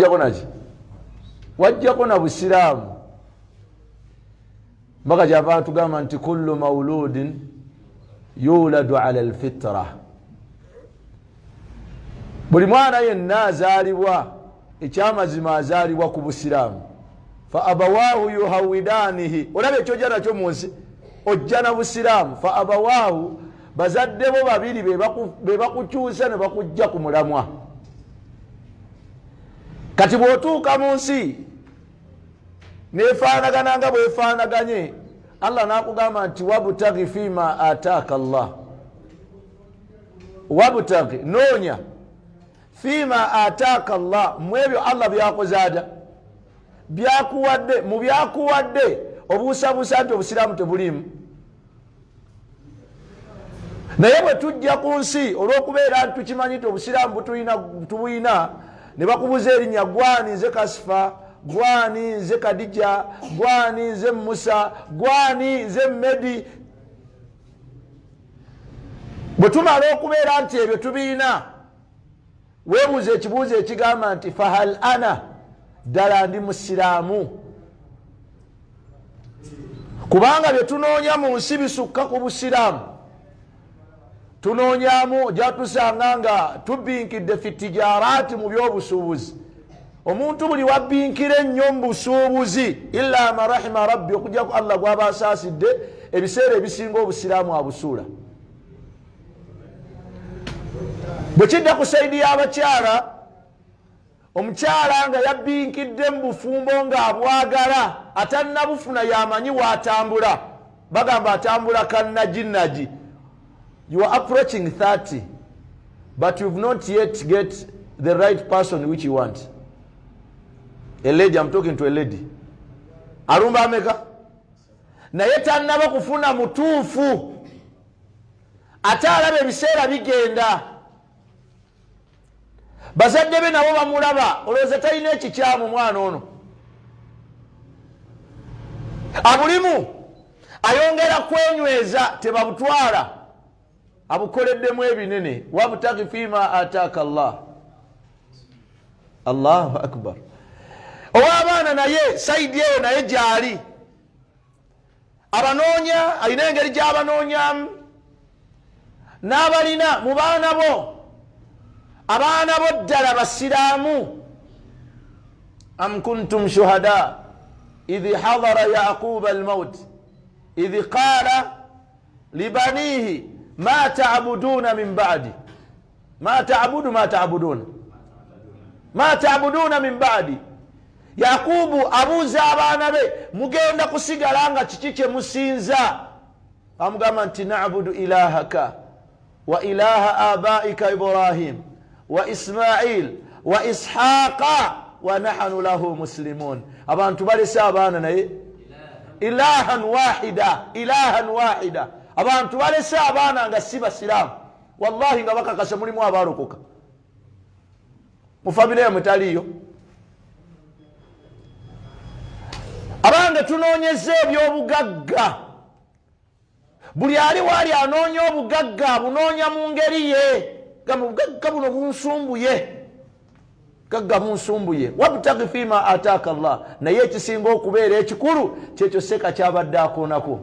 Wajjako naki? Wajjako na busiraamu. Mbaka kyava atugamba nti kullu mauludin yuladu ala lfitra, buli mwana yenna azaalibwa, ekyamazima azaalibwa ku busiraamu. Fa abawaahu yuhawidanihi, olaba ekyojja nakyo mu nsi, ojja na busiraamu. Fa abawaahu, bazadde bo babiri be bakukyusa ne bakujja ku mulamwa. Kati bw'otuuka mu nsi nefaanagana nga bwefaanaganye, Allah nakugamba nti wabtagi fima ataaka llah, wabtagi, noonya, fima ataaka llah, mu ebyo Allah byakoze atya? Byakuwadde. Mu byakuwadde obuusabuusa nti obusiraamu tebuliimu. Naye bwe tujja ku nsi, olw'okubeera nti tukimanyi nti obusiraamu tubuyina, ne bakubuza erinnya, gwani? Nze Kasifa. Gwani? Nze Kadija. Gwani? Nze Musa. Gwani? Nze Medi. Bwe tumala okubeera nti ebyo tubiyina, weebuuza ekibuuzo ekigamba nti fahal ana, ddala ndi musiraamu? Kubanga bye tunoonya mu nsi bisukka ku busiraamu. Tunoonyamu, ojja tusanga nga tubinkidde fi tijarati, mu byobusuubuzi. Omuntu buli wabinkira ennyo mu busuubuzi, illa man rahima rabbi, okujjaku Allah gwaba asaasidde, ebiseera ebisinga obusiraamu abusuula. Bwe kidda ku side y'abakyala, omukyala nga yabinkidde mu bufumbo ng'abwagala, atannabufuna yamanyi waatambula, bagamba atambula kannaginagi. You are approaching 30 but you've not yet get the right person which you want. A lady, I'm talking to a lady, alumba ameka naye tannaba kufuna mutuufu, ate alaba ebiseera bigenda, bazadde be nabo bamulaba, olowooza talina ekikyamu. Mwana ono abulimu ayongera kwenyweza, tebabutwala, abukoleddemu ebinene. Wabtagi fima ataaka llah. Allahu akbar. Ow'abaana naye side eyo naye gyali abanoonya, alina engeri gy'abanoonyamu n'abalina mu baana bo. Abaana bo ddala basiraamu? Am kuntum shuhada idh hadara Yaquba almaut idh qala libanihi ma tabuduna min badi, ma tabudu, ma tabuduna, ma tabuduna min badi. Yakubu abuuza abaana be, mugenda kusigala nga kiki kye musinza? Amugamba nti nabudu ilahaka wa ilaha abaika Ibrahim wa Ismail wa Ishaqa wa nahanu lahu muslimun. Abantu balese abaana naye ilahan wahida, ilahan wahida. Abantu balese abaana nga si basiraamu, wallahi nga bakakasa mulimu abalokoka mu famire yamwe, taliiyo. Abange, tunoonyeza ebyobugagga. Buli ali waali anoonya obugagga, abunoonya mu ngeri ye. Gamba obugagga buno bunsumbuye, gagga bunsumbuye. Wabtagi fima ataaka llah. Naye ekisinga okubeera ekikulu kyekyo seka kyabadde akoonako.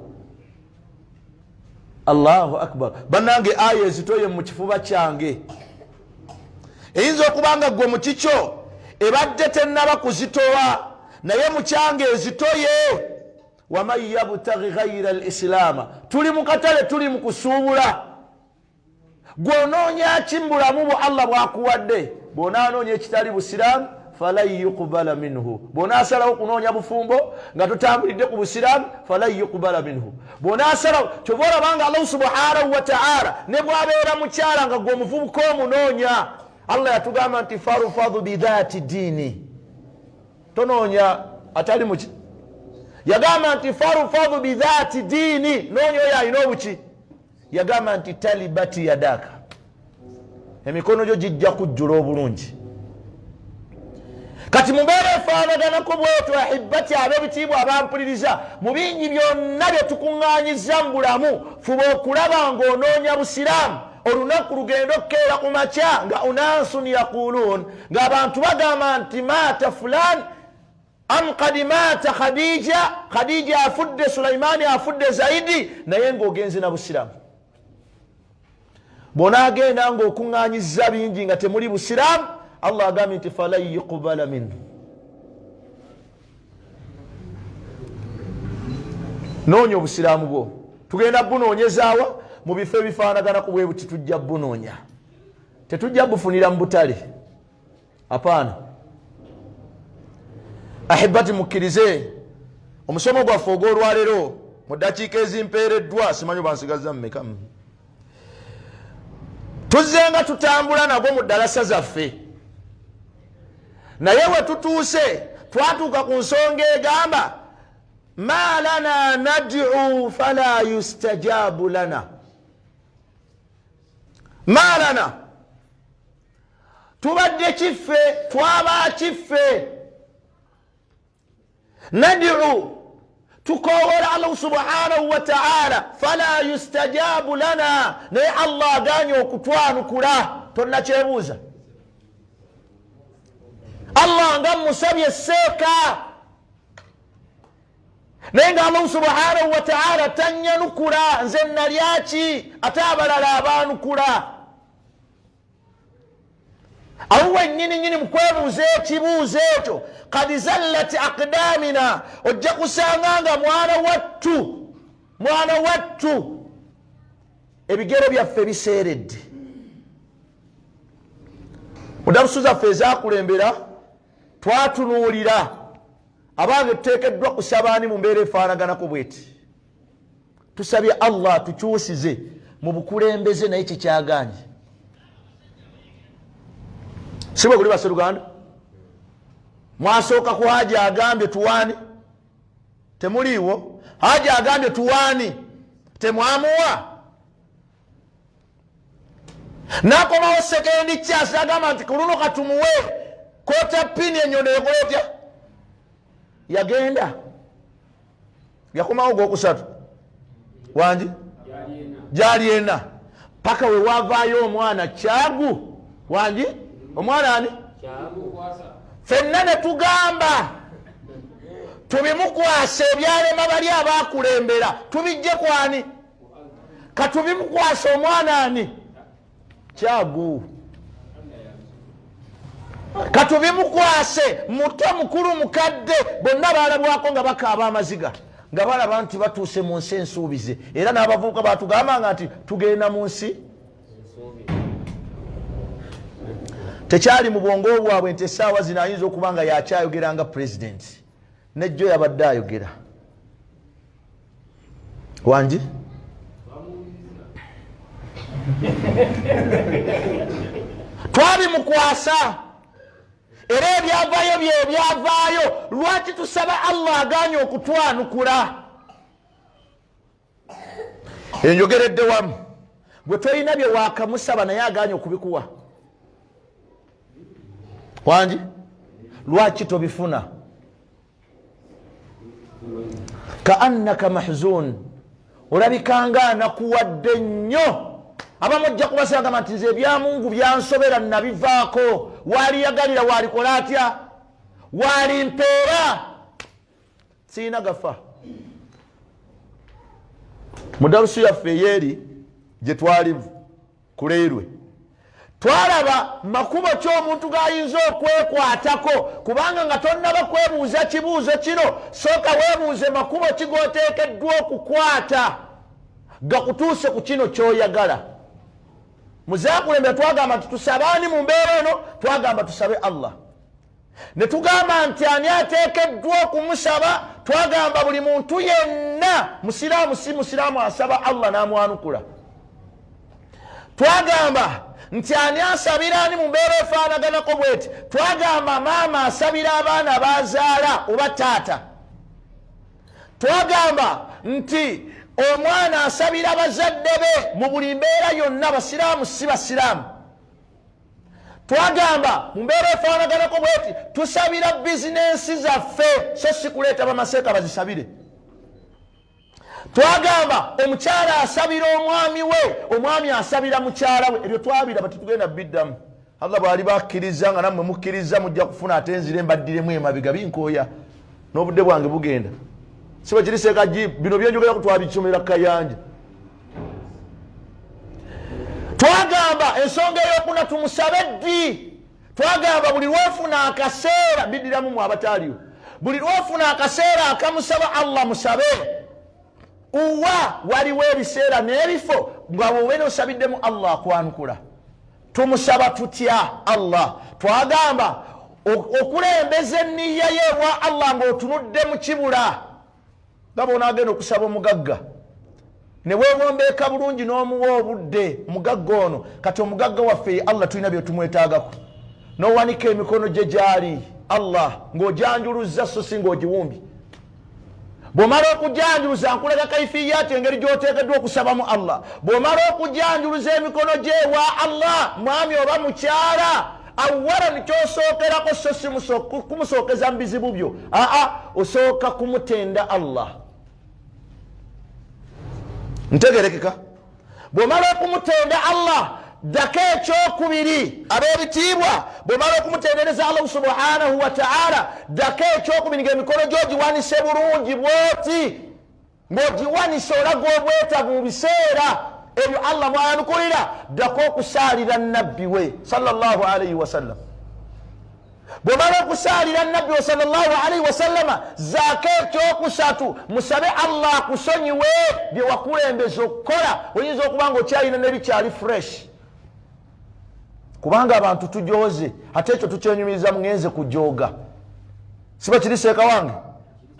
Allahu akbar. Bannange, aya ezitoye mu kifuba kyange eyinza okuba nga gwe mu kikyo ebadde tennaba kuzitowa, naye mukyange ezitoye. Waman yabtagi ghaira lislaama. Tuli mu katale, tuli mu kusuubula. Gweonoonya ki mu bulamu bwo Allah bwakuwadde? Bw'onaanoonya ekitali busiraamu, falan yuqbala minhu. Bw'onaasalawo okunoonya bufumbo nga totambulidde ku busiraamu, falan yuqbala minhu. Bw'onaasalawo, kyova olabanga Allahu subhanahu wataala, ne bw'abeera mukyala nga gwe omuvubuka omunoonya, Allah yatugamba nti farfadu bidhati diini, tonoonya atali muki. Yagamba nti farfadu bidhati diini, noonya oyo alina obuki. Yagamba nti talibati yadaka, emikono gyo gijja kujjula obulungi. Kati mubeera efaanaganako bwetyo, ahibati ab'ebitiibwa abampuliriza, mu bingi byonna bye tukuŋŋaanyiza mu bulamu, fuba okulaba ng'onoonya busiraamu. Olunaku lugenda okukeera ku makya nga unansun yaquluun, ng'abantu bagamba nti maata fulan am kad maata Khadija, Khadija afudde, Sulaimaani afudde, Zaidi, naye ng'ogenze na busiraamu. Bw'onaagenda ng'okuŋŋaanyizza bingi nga temuli busiraamu, Allah agambye nti falan yuqbala minhu. Noonya obusiraamu bwo. Tugenda bunoonyezaawa mu bifo ebifaanagana ku bwe buti, tujja bunoonya, tetujja bufunira mu butale. Apaana. Ahibati, mukkirize omusomo gwaffe ogw'olwaleero mu ddakiika ezimpeereddwa, simanyi oba nsigazza mmeka. Tuzze nga tutambula nagwo mu ddalasa zaffe, naye we tutuuse twatuuka ku nsonga egamba ma lana nad'u fala yustajabu lana. Ma lana, tubadde kiffe, twaba kiffe, nad'u, tukowoola Allah subhanahu wa ta'ala, fala yustajabu lana, naye Allah aganye okutwanukula. Tonnakyebuuza, Allah nga musabye seeka, naye nga Allah subhanahu wa ta'ala tanyanukula, nze nalyaki ate abalala abanukula? Awo wennyini nyini mukwebuuza ekibuuzo ekyo, kad zallat aqdamina, ojja kusanga nga mwana wattu, mwana wattu, ebigere byaffe biseeredde. Mu darusu zaffe ezakulembera twatunuulira abange tuteekeddwa kusaba ani mu mbeera efaanaganako bweti. Tusabye Allah atukyusize mu bukulembeze, naye kikyaganye. Si bwe guli baseruganda? Mwasooka ku Haji agambye tuwaani, temuliiwo. Haji agambye tuwaani, temwamuwa. Nakomawo sekendi kyasi agamba nti ku luno katumuwe kota pini, enyondo ekola etya? Yagenda yakomawo gwokusatu wangi gyali ena, paka we wavaayo omwana Kyagu wangi, omwana ani, fenna ne tugamba tubimukwase. Ebyalema bali abakulembera tubijje kwani? Katubimukwase omwana ani, Kyagu, katubimukwase. Muto, mukulu, mukadde, bonna balabwako nga bakaaba amaziga, nga balaba nti batuuse mu nsi ensuubize. Era n'abavubuka batugambanga nti tugenda mu nsi. Tekyali mu bwongo bwabwe nti essaawa zino ayinza okuba nga yakyayogera nga pulezidenti. Nejjo yabadde ayogera wangi, twabimukwasa, era ebyavaayo byebyavaayo. Lwaki tusaba Allah aganye okutwanukula? Enjogeredde wamu, gwe tolina bye wakamusaba naye aganye okubikuwa. Wangi, lwaki tobifuna? Kaannaka mahzun, olabikanga anakuwadde nnyo. Abamu ojja kubasanga nti nze ebyamungu byansobera, nabivaako, waliyagalira walikola atya, walimpeera, siina gafa. Mu darusu yaffe eyeeri gye twali kuleerwe, twalaba makubo ki omuntu gayinza okwekwatako, kubanga nga tonnaba kwebuuza kibuuzo kino, sooka weebuuze makubo ki g'oteekeddwa okukwata gakutuuse ku kino ky'oyagala. Muzakulembera twagamba nti tusabe ani mu mbeera eno? Twagamba tusabe Allah. Ne tugamba nti ani ateekeddwa okumusaba? Twagamba buli muntu yenna, musiraamu si musiraamu, asaba Allah n'amwanukula. Twagamba nti ani asabira ani mu mbeera efaanaganako bweti? Twagamba maama asabira abaana bazaala oba taata. Twagamba nti omwana asabira bazadde be mu buli mbeera yonna, basiraamu si basiraamu. Twagamba mu mbeera efaanaganako bweti tusabira bizinensi zaffe, so si kuleeta bamaseeka bazisabire. Twagamba omukyala asabira omwami we, omwami asabira mukyala we. Ebyo twabiraba, tetugenda biddamu. Allah bwali bakkiriza nga nammwe mukkiriza, mujja kufuna ate nzire mbaddiremu emabega, binkooya n'obudde bwange bugenda. Siba kiri seekaji, bino byenjogerako twabisomera Kayanja. Twagamba ensonga eyokuna, tumusabe ddi? Twagamba buli lwofuna akaseera, biddiramu mu abataaliwo, buli lwofuna akaseera akamusaba Allah musabe. Uwa waliwo ebiseera n'ebifo nga bwobeera osabiddemu Allah akwanukula. Tumusaba tutya Allah? Twagamba okulembeza enniya ye ewa Allah ng'otunudde mu kibula, nga bwonaagenda okusaba omugagga ne weewombeeka bulungi n'omuwa obudde omugagga ono. Kati omugagga waffe ye Allah, tulina bye tumwetaagako, n'owanika emikono gye gyali Allah ng'ojanjuluzza, so si ng'ogiwumbye. Bw'omala okujanjuluza, nkulaga kaifiyaati, engeri gy'oteekeddwa okusabamu Allah. Bw'omala okujanjuluza emikono gye ewa Allah, mwami oba mukyala, awalan kyosookerako so si kumusookeza mu bizibu byo, aa, osooka kumutenda Allah. Ntegerekeka? Bw'omala okumutenda Allah, ddako ekyokubiri, ab'ebitiibwa, bw'omala okumutendereza Allah subhanahu wa ta'ala, ddako ekyokubiri ng'emikono gyo giwanise bulungi bwoti, ng'ogiwanise olaga obwetaavu mu biseera ebyo Allah mwayanukulira. Ddako okusaalira nabbi we sallallahu alaihi wasallam. Bw'omala okusaalira nabbi we sallallahu alaihi wasallama, zaako ekyokusatu, musabe Allah akusonyiwe bye wakulembeza okukola. Oyinza okuba nga okyalina nebikyali fresh, kubanga abantu tujoze, ate ekyo tukyenyumiriza, mugenze kujoga. Siba kiri seeka wange,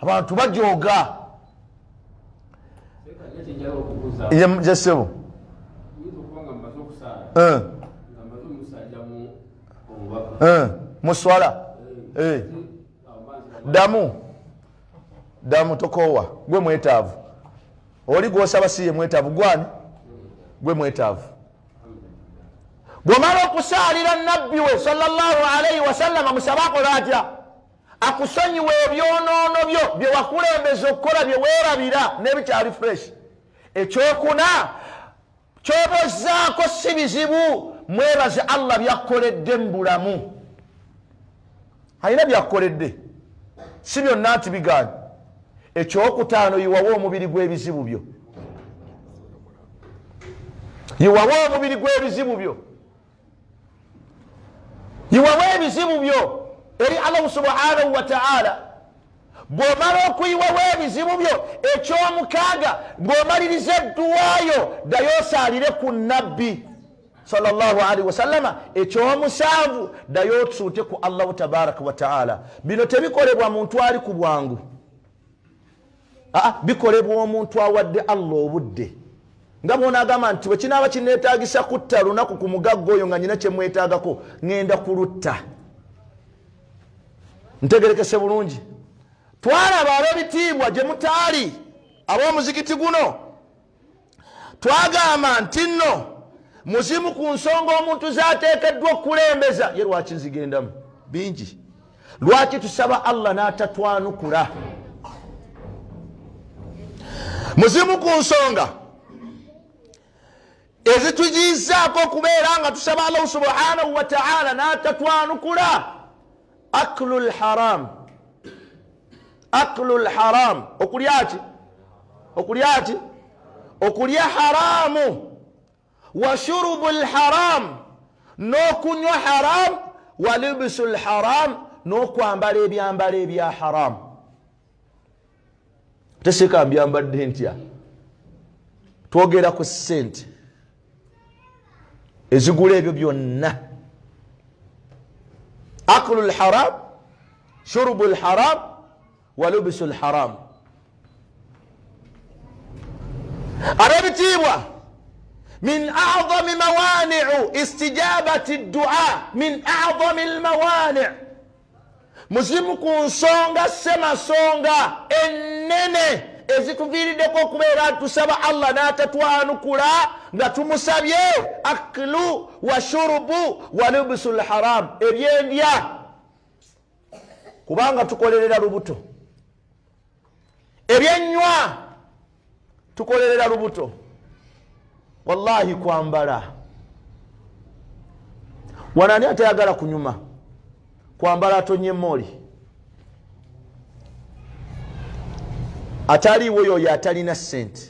abantu bajoga. Ye ssebo, muswala ddamu ddamu, tokoowa. Gwe mwetaavu, oli gwosaba si ye mwetaavu, gwani gwe mwetaavu. Bwomala okusaalira nabbi we sallallahu alaihi wasallama, musabe akola atya? Akusonyiwa ebyonoono byo bye wakulembeza okukola, bye weerabira n'ebikyali fresh. Ekyokuna kyobozaako si bizibu, mwebaze Allah byakkoledde mu bulamu. Alina byakkoledde, si byonna nti bigaanye. Ekyokutaano, yiwawo omubiri gw'ebizibu byo, yiwawo omubiri gw'ebizibu byo, yiwawo ebizibu byo eri Allah subhanahu wa ta'ala. Bw'omala okuyiwawo ebizibu byo, ekyomukaaga, ng'omaliriza edduwaayo, ddayo osaalire ku nabbi sallallahu alaihi wasallama. Ekyomusanvu, ddayo otuute ku Allahu tabaraka wa taala. Bino tebikolebwa muntu ali ku bwangu, bikolebwa omuntu awadde Allah obudde, nga bwonaagamba nti bwe kinaaba kineetaagisa kutta lunaku ku mugagga oyo nga nyina kyemwetaagako, ŋŋenda kulutta. Ntegerekese bulungi? Twalaba ab'ebitiibwa gye mutaali ab'omuzikiti guno, twagamba nti nno muzimu ku nsonga omuntu z'ateekeddwa okukulembeza ye. Lwaki nzigendamu bingi? Lwaki tusaba Allah n'atatwanukula? Muzimu ku nsonga ezitugiizaako okubeera nga tusaba Allahu subhanahu wa ta'ala n'atatwanukula, aklu lharam, aklu lharam, okulya ki? Okulya ki? Okulya haramu. Wa shurubu lharam, n'okunywa haram. Wa libisu lharam, n'okwambala ebyambalo ebya haram. Teseka mbyambadde ntya? Twogera ku ssente ezigula ebyo byonna: aklu lharam, shurubu lharam, wa lubisu lharam. Ab'ebitiibwa, min a'zami mawani'u istijabati ddua, min a'zami lmawani, muzimu ku nsonga semasonga ennene ezituviiriddeko okubeera tusaba Allah n'atatwanukula nga tumusabye, aklu wa shurubu wa lubusu lharam, ebyendya, kubanga tukolerera lubuto, ebyenywa. Tukolerera lubuto. Wallahi kwambala. Wano ani atayagala kunyuma? Kwambala atonye emmooli. Ataliiwo yoyo atalina ssente.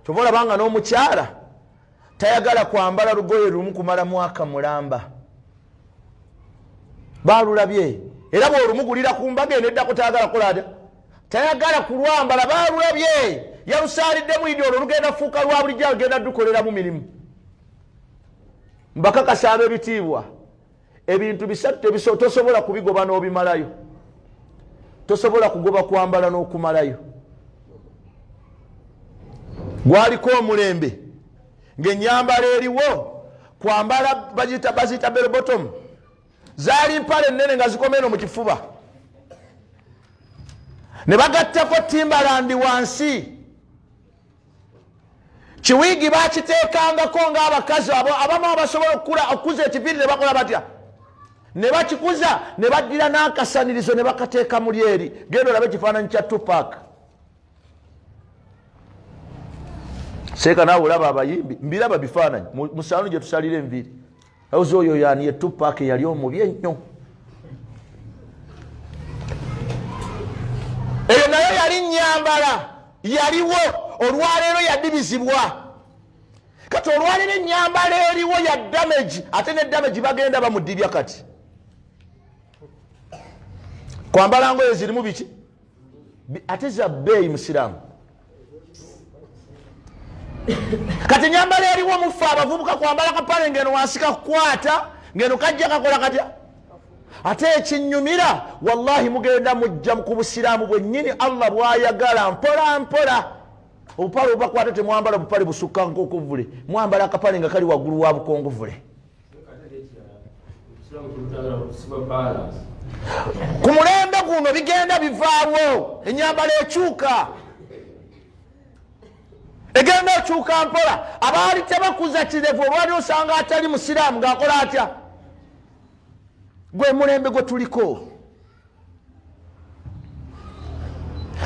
Kyova olaba nga n'omukyala tayagala kwambala lugoye lumu kumala mwaka mulamba. Balulabye era bw'olumugulira ku mbaga eno eddako tayagala kukola atya? Tayagala kulwambala. Balulabye yalusaaliddemu idi, olwo lugenda fuuka lwa bulijjo, alugenda dukoleramu mirimu. Mbakakasa ab'ebitiibwa, ebintu bisatu tosobola kubigoba n'obimalayo. Tosobola kugoba kwambala n'okumalayo. Gwaliko omulembe ng'ennyambala eriwo kwambala baziyita bell bottom, zaali mpale ennene nga zikoma eno mu kifuba, ne bagattako timbalandi wansi. Kiwiigi bakiteekangako ng'abakazi abo abamu abasobola okukuza ekiviiri ne bakola batya, ne bakikuza ne baddira n'akasanirizo ne bakateeka muli eri. Genda olabe ekifaananyi kya Tupac. Seeka naawe olaba abayimbi, mbiraba bifaananyi mu saluuni gye tusalira enviiri. Ozi oyo yani ye Tupac eyali omubi ennyo. Eyo nayo yali nnyambala yaliwo, olwaleero yadibizibwa. Kati olwaleero ennyambala eriwo ya damage, ate ne damage bagenda bamudibya. Kati kwambala ngoye zirimu biki ate za bbeeyi musiraamu. Kati enyambala eriwo mufe abavubuka kwambala kapale ngeno wansi kakukwata, ngeno kajja kakola katya. Ate ekinyumira wallahi mugenda mujja ku busiraamu bwennyini Allah bwayagala mpola mpola. Obupale obubakwata temwambala bupale busukka nkokuvule, mwambala akapale nga kali waggulu wa bukonguvule. Ku mulembe guno bigenda bivaawo, enyambala ekyuka, egenda ekyuka mpola. Abaali tebakuza kirevu olwali osanga atali musiraamu ng'akola atya. Gwe mulembe gwe tuliko.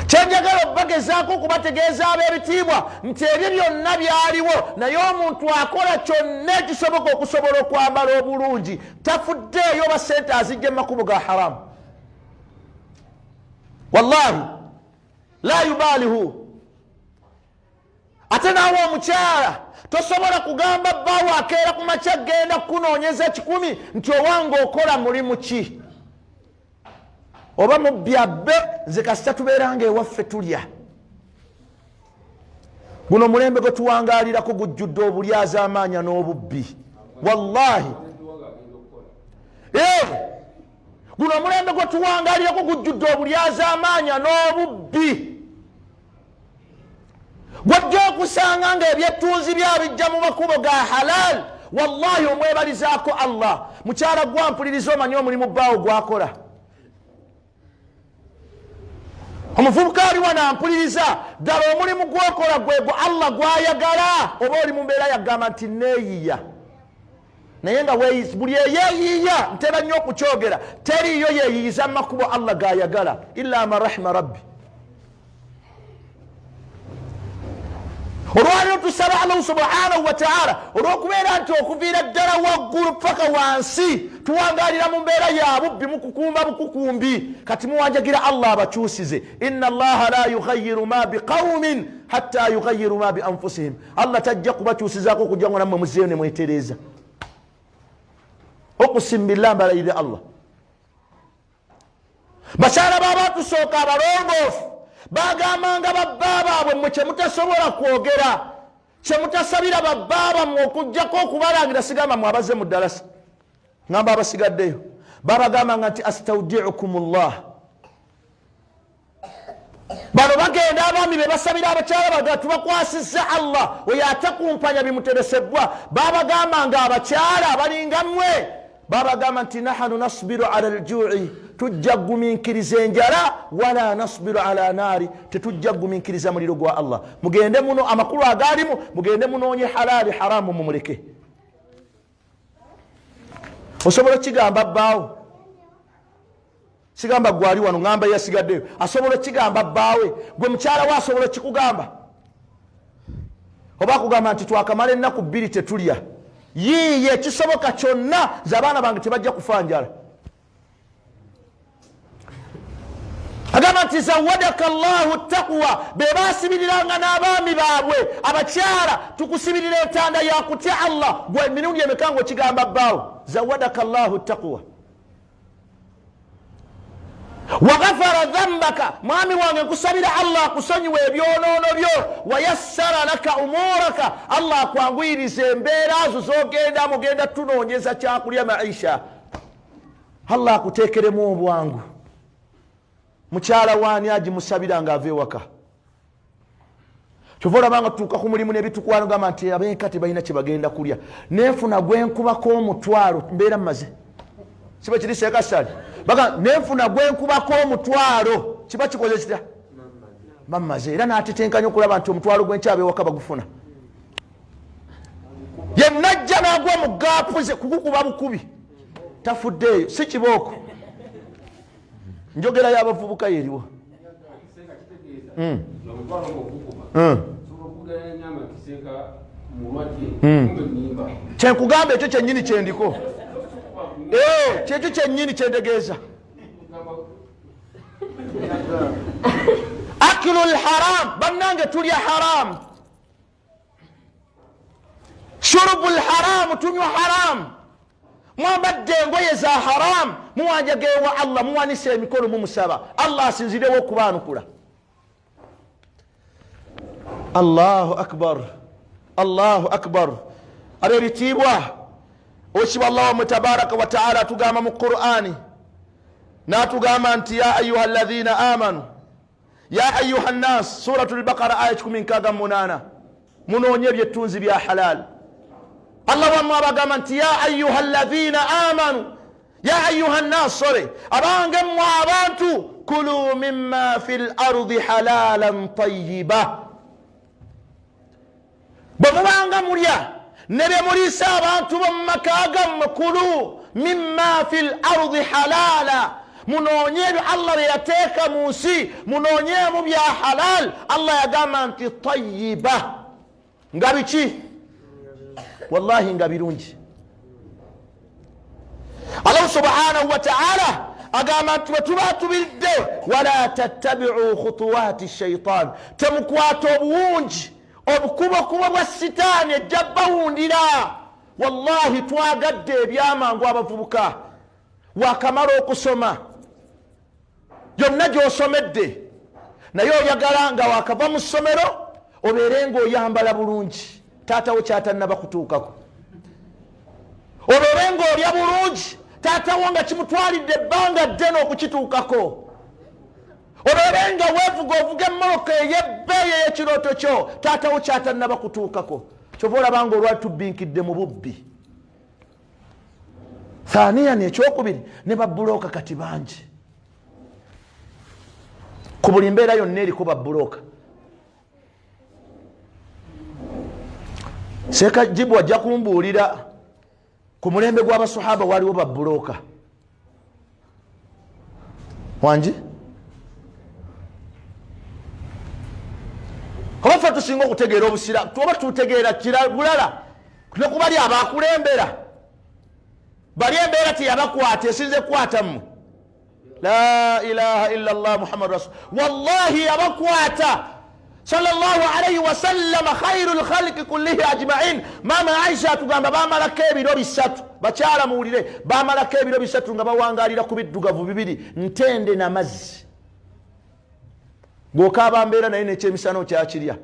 Kyenjagala okubagezaako okubategeeza ab'ebitiibwa nti ebyo byonna byaliwo, naye omuntu akola kyonna ekisoboka okusobola okwambala obulungi tafuddeeyo oba sente azijja mu makubo ga haramu. Wallahi la yubaalihu. Ate naawe omukyala tosobola kugamba bbaawo akeera ku makya genda kukunoonyeza 1,000 nti owange okola mulimu ki, oba mubbi abbe, nze kasita tubeeranga ewaffe tulya. Guno omulembe gwe tuwangaalirako gujjudde obulyazaamaanya n'obubbi. Wallahi guno omulembe gwe tuwangaalirako gujjudde obulyazaamaanya n'obubbi. Gwajja okusanga nga ebyettunzi byabijja mu makubo ga halal. Wallahi omwebalizaako Allah. Mukyala gwampuliriza, omanyi omulimu bbaawo gwakola. Omuvubuka ali wano ampuliriza, ddala omulimu gwokola gwegwo Allah gwayagala, oba oli mu mbeera yagamba nti neeyiya? Naye nga buli eyeeyiiya, ntera nnyo okukyogera, teriiyo yeeyiyiza mu makubo Allah gayagala illa man rahima rabbi. Olwaliro tusaba Allahu subhanahu wataala olw'okubeera nti okuviira ddala waggulu paka wansi tuwangalira mu mbeera ya bubbi, mukukumba bukukumbi. Kati muwanjagira Allah abakyusize. Inna Allaha la yughayiru ma biqaumin hatta yughayiru ma bi anfusihim. Allah tajja kubakyusizaako okujja ngo nammwe muzzeeyo ne mwetereeza. Okusim billah, mbalayirire Allah, bakyala b'abatusooka abalongoofu bagambanga babba baabwe, mmwe kyemutasobola kwogera, kyemutasabira babba bammwe okugjako okubalangira. Sigamba mwe abazze mu ddalasa, ngamba abasigaddeyo. Babagambanga nti astaudiukum llah. Bano bagenda abaami be basabira abakyala baga tubakwasizza Allah, oyo atakumpanya bimuteresebwa. Babagamba nga abakyala abalinga mmwe, babagamba nti nahanu nasbiru ala ljui, tujja kugumiikiriza enjala, wala nasbiru ala naari, tetujja kugumiikiriza muliro gwa Allah. Mugende muno, amakulu agaalimu, mugende munoonye halaali, haramu mumuleke. Osobola okigamba bbaawo? Sigamba gwali wano, ngamba yasigaddeyo. Asobola okigamba bbaawe? Gwe mukyala we asobola okikugamba? Oba akugamba nti twakamala ennaku 2 tetulya, yiiye ekisoboka kyonna nze abaana bange tebajja kufa njala. Agamba nti zawadaka llahu taqwa, be basibiriranga n'abaami baabwe abakyala, tukusibirira entanda ya kutya Allah. Gwe emirundi emeka ng'okigamba bbaawo zawadaka llahu taqwa waghafara dhambaka, mwami wange nkusabira Allah akusonyiwa ebyonoono byo, wayassara laka umuraka, Allah akwanguyiriza embeera zo z'ogendamu, ogenda tunoonyeza kyakulya maisha, Allah akuteekeremu obwangu. Mukyala waani agimusabira ng'ava ewaka? Kyova olaba nga tutuuka ku mulimu n'ebitukwana, ogamba nti ab'enka tebalina kye bagenda kulya, nenfuna gwenkubako omutwalo mbeera mmaze. Kiba kiri seekasali baga nenfuna gwenkubako omutwalo, kiba kikoze kitya? Bammaze. Era n'atetenkanya okulaba nti omutwalo gw'enkya ab'ewaka bagufuna. Yenajja n'agwa mu gaapu ze kukukuba bukubi, tafuddeeyo, si kibooko. Njogera y'abavubuka yeriwo. Kyenkugamba ekyo kyennyini kyendiko, kyekyo kyennyini kyentegeeza. Akilu lharam, bannange tulya haramu. Shurubu lharamu, tunywa haramu. Mwambadde engoye za haramu, muwanjaga ewa Allah, muwanisa emikono mumusaba Allah asinzirewo okubaanukula. Allahu akbar, Allahu akbar. Ab'ebitiibwa, owekitiibwa Allah wamwe tabaraka wa taala atugamba mu Qur'ani, n'atugamba nti ya ayuha alladhina amanu ya ayuha nnas, suratu lbaqara aya 168, munoonye ebyettunzi bya halal. Allah wammwe abagamba nti ya ayuha alladhina amanu ya ayuha nnas, sore abange mmwe abantu, kulu mimma fi lardi halalan tayiba, bwe mubanga mulya ne bye muliisa abantu bo mu maka gammwe, kulu mimma fi lardi halala, munoonye ebyo Allah bye yateeka mu nsi, munoonyeemu bya halal. Allah yagamba nti tayiba, nga biki? Wallahi nga birungi. Allah subhanahu wa ta'ala agamba nti bwe tuba tubiridde, wala tattabiu khutuwati shaitan, temukwata obuwungi obukubokubo bwa sitaani ejja bawundira. Wallahi twagadde ebyamangu abavubuka, wakamala okusoma yonna gy'osomedde, naye oyagala nga wakava mu ssomero obeere ng'oyambala bulungi, taatawo kyatannaba kutuukako, obeere ng'olya bulungi, taatawo nga kimutwalidde ebbanga ddene okukituukako, obeere nga weevuga ovuga emmoloka ey'ebbeeyi ey'ekirooto kyo, taatawo kyatannaba kutuukako. Kyova olaba nga olwali tubbinkidde mu bubbi. Thaniyan, ekyokubiri, ne babulooka kati bangi ku buli mbeera yonna eriko babulooka. Seeka Jibu ajja kumbuulira ku mulembe gw'abasahaba waliwo babulooka wangi, oba ffe tusinga okutegeera obusira, oba tutegeera bulala nekubali abakulembera bali embeera teyabakwata, esinze kukwata mmwe. La ilaha illa llah muhammadu rasul, wallahi yabakwata sallallahu alaihi wasallama khairu lkhaliki kullihi ajmain. Maama Aisha atugamba bamalako ebiro 3, bakyala muwulire, bamalako ebiro 3 nga bawangalira ku biddugavu bibiri, ntende namazzi. Gwokaaba mbeera naye nekyemisana okyakirya